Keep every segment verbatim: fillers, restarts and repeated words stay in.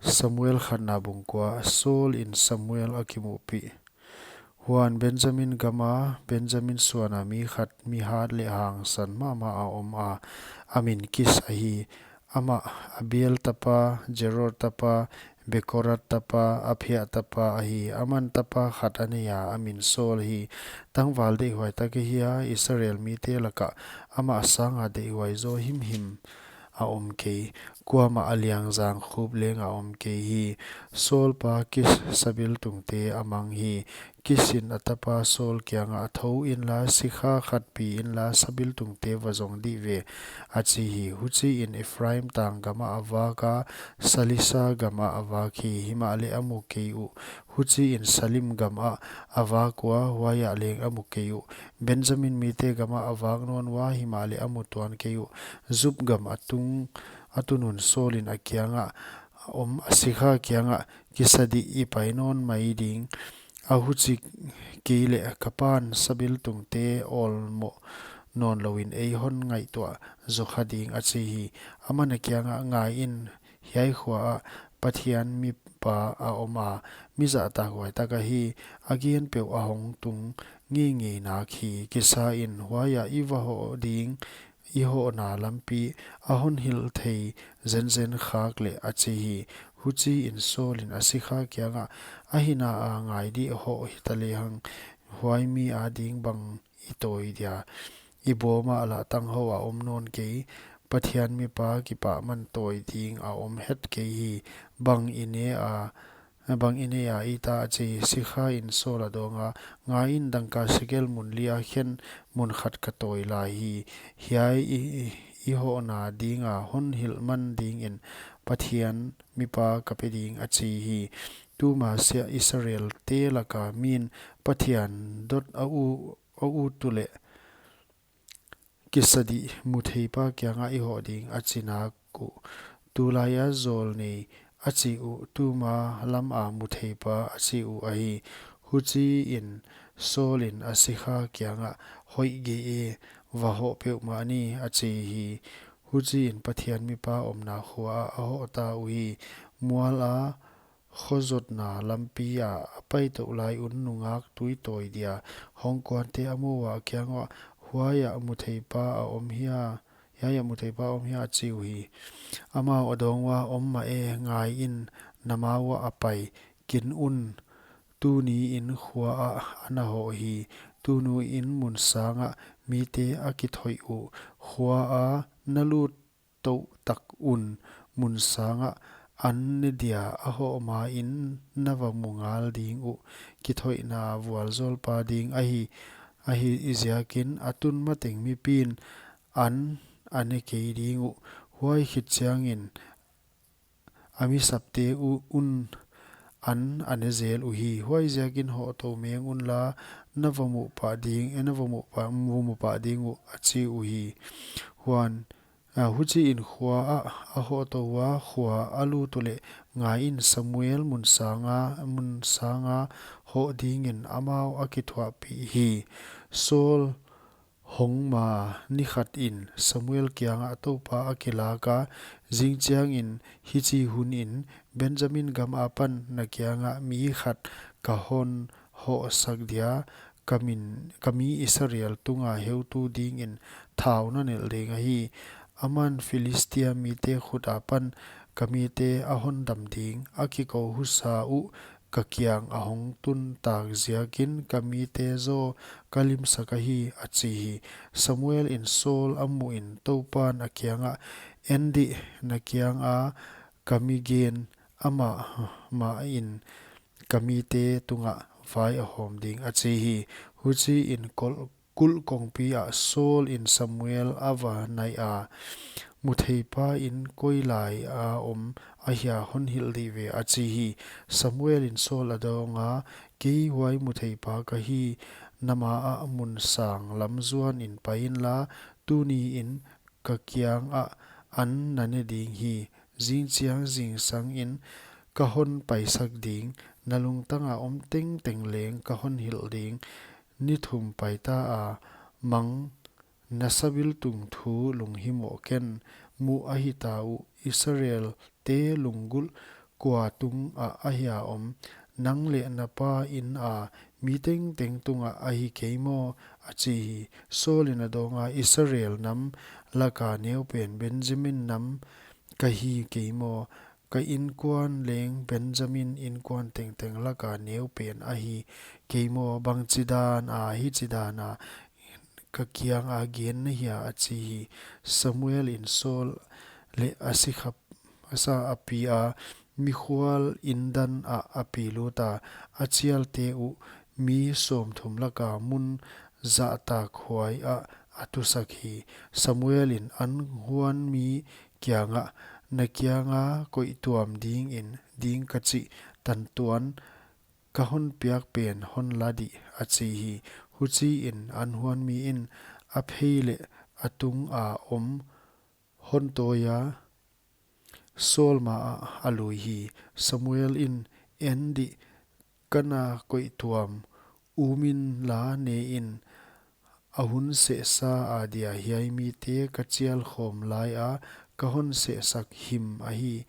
Samuel khatna bung kua. Saul in Samuel a kimuhpih. Huan Benjamin gama Benjamin suana mi khat, mi hat leh hangsan mahmah a om a, a min Kis ahi. Amah Abiel tapa, Zeror tapa, Bekorat tapa, Aphia tapa ahi. Aman tapa khat a nei a, a min Saul hi. Tangval deihhuai tak ahi a, Israel mite lakah amah sanga deihhuai zaw himhim a om kei. Kuamah a liangzang khup leng a om kei hi. Saul pa Kis sabiltungte a mang hi. Kis in a tapa Saul kiangah, thou inla, sikha khat pi inla, sabiltungte va zong dih ve, a chi hi. Huchiin Ephraim tang gamah a vak a, Salisa gamah a vak hi. Himahleh a mu kei uh. Huchiin Salim gamah a vak ua, huaiah leng a mu kei uh. Benjamin mite gamah a vak nawn ua, himahleh a mu tuan kei uh. Zuph gam a tung, a tun un Saul in a kiangah, om, a sikha kiangah, kisa dih, i pai nawn mai ding a, huchi keileh ka pan sabiltungte awlmoh nawnlouin ei hon ngaihtuah zokha ding, a chi hi. Aman a kiangah, ngai in, hiai khua ah Pathian mipa a om a, mi zahtakhuai tak ahi. A gen peuh a hong tung ngeingei nak hi. Kisa in, huaiah i va hoh ding, i hohna lampi a hon hilh thei zenzen khak leh, a chi hi. Huchiin Saul in a sikha kiangah, ahi na a, ngai dih, hoh hita lehang, huai mi ading bang i tawi dia? I bawm ah lah tanghou a om nawn kei. Pathian mipa kipahman tawi ding a om het kei hi. Bang i ne a, bang i ne a i ta, a chi. Sikha in Saul a dawng a, ngai in, dangka sekel mun li a khen mun khat ka tawi lai hi. Hiai i, i, i hohna dinga hon hilh man dingin Pathian mipa ka pe ding, a chi hi. Tuma siah Israelte laka min Pathian dot a ut, a ut uleh, kisa dih, mutheipa kiangah i hoh ding, a chi nak uh. Tulaia zawlnei a chih uh, tuma lama mutheipa a chih uh ahi. Huchiin Saul in a sikha kiangah, hoih gige, va hoh peuhmah ni, a chi hi. Huchiin Pathian mipa omna khua ah a hoh ta uhi. Mual a khozotna lampi ah a pai touh lai un nungak tui tawi dia hong kuante a mu ua, a kiang uah, huaiah mutheipa a om hia, hiaiah mutheipa a om hia, a chi uhi. Amau a dawng ua, om mah e, ngai in, na ma uah a pai kin un. Tuni in khua ah a na hoh hi. Tuni in mun sangah mite a kithoih uh. Khua a na lut touh tak un mun sangah an ne dia a hoh ma in na va mu ngal ding uh. Kithoihna vualzawlpa ding ahi, ahi ziakin a tun mateng mipi'n an a ne kei ding uh. Huai khit chiangin a mi sapte uh un an a ne zel uhi. Huaiziakin hoh tou meng unla, na va mu pah ding, eh, na va mu pah, mu, mu pah ding uh, a chi uhi. Huan, ah, huchiin khua ah a hoh tou ua, khua a lut uleh, ngai in, Samuel mun sanga, mun sanga hoh dingin amau a kithuahpih hi. Saul hong ma ni khat in Samuel kiangah Toupa a kilak a, zing chiangin hichi hun in Benjamin gam apan na kiangah mi khat ka hon hoh sak dia, ka min, ka mi Israel tunga heutu dingin thau na nelh ding ahi. Aman Philistia mite khut apan ka mite a hon dam ding, a kikou husa uh ka kiang a hong tun tak ziakin ka mite zaw ka limsak ahi, a chi hi. Samuel in Saul a muh in Toupan a kiangah, en dih, na kianga ka mi gen, amah mah in ka mite tungah vai a hawm ding, a chi hi. Huchiin kol-, kulh kongpi ah Saul in Samuel a va nai a, mutheipa in koi lai a om ahia, hon hilh dih ve, a chi hi. Samuel in Saul a dawng a, kei huai mutheipa ka hi, na ma ah mun sang lam zuan in pai inla, tuni in ka kiangah an na ne ding hi. Zing chiang zingsang in ka hon paisak ding, na lungtang a om tengteng leng ka hon hilh ding. Ni thum paita a, mang, na sabiltung thu lunghimoh ken. Muh ahita uh, Israelte lunggulh kua tungah ahia om? Nang leh na pa inn a mi tengteng tungah ahi kei maw? a chi hi. Saul in a dawng a, Israel nam laka neupen Benjamin nam ka hi kei maw? Ka innkuan leng Benjamin innkuan tengteng laka neupen ahi kei maw? Bangchidan a hichidan a ka kiang a gen na hia? a chi hi. Samuel in Saul leh a sikha a sa a pi a, mikhual indan ah a pi lut a, a chialte uh mi sawmthum laka mun zahtak huai ah a tusak hi. Samuel in an huan mi kiangah, na kianga koih tuam dingin ding ka chih tantuan ka hon piak pen hon la dih, a chi hi. Huchiin an huan mi in a phei leh a tung a om hon tawi a, Saul ma ah a lui hi. Samuel in, en dih, ka na koih tuam, um inla ne in, a hun sehsa a dia hiai mite ka chial khawm lai a ka hon sehsak him ahi,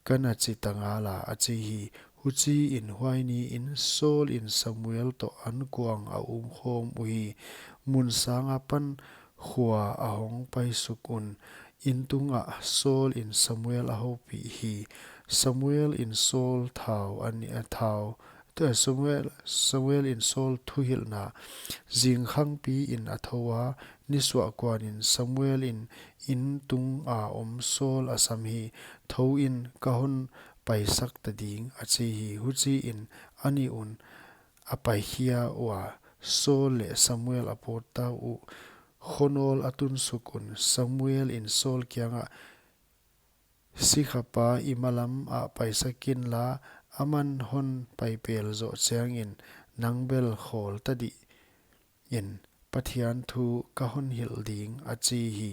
ka na chi ta ngal a, a chi hi. Huchiin huai niin Saul in Samuel toh ankuang a um khawm uhi. Mun sang apan khua a hong pai suk un, inn tungah Saul in Samuel a houpih hi. Samuel in Saul thau a ni, a thau, Samuel, Samuel in Saul thuhilhna. Zingkhangpi in a thou a, nisuahkuan in Samuel in inn tung a om Saul a sam hi. Thou in, ka hon paisak ta ding, a chi hi. Huchiin a nih un a paikhia ua, Saul leh Samuel a pawt ta uh. Khonawl a tun suk un Samuel in Saul kiangah, sikhapa, i malam ah paisak inla, aman hon pai pel zoh chiangin nang bel khawl ta dih in, Pathian thu ka hon hilh ding, a chi hi.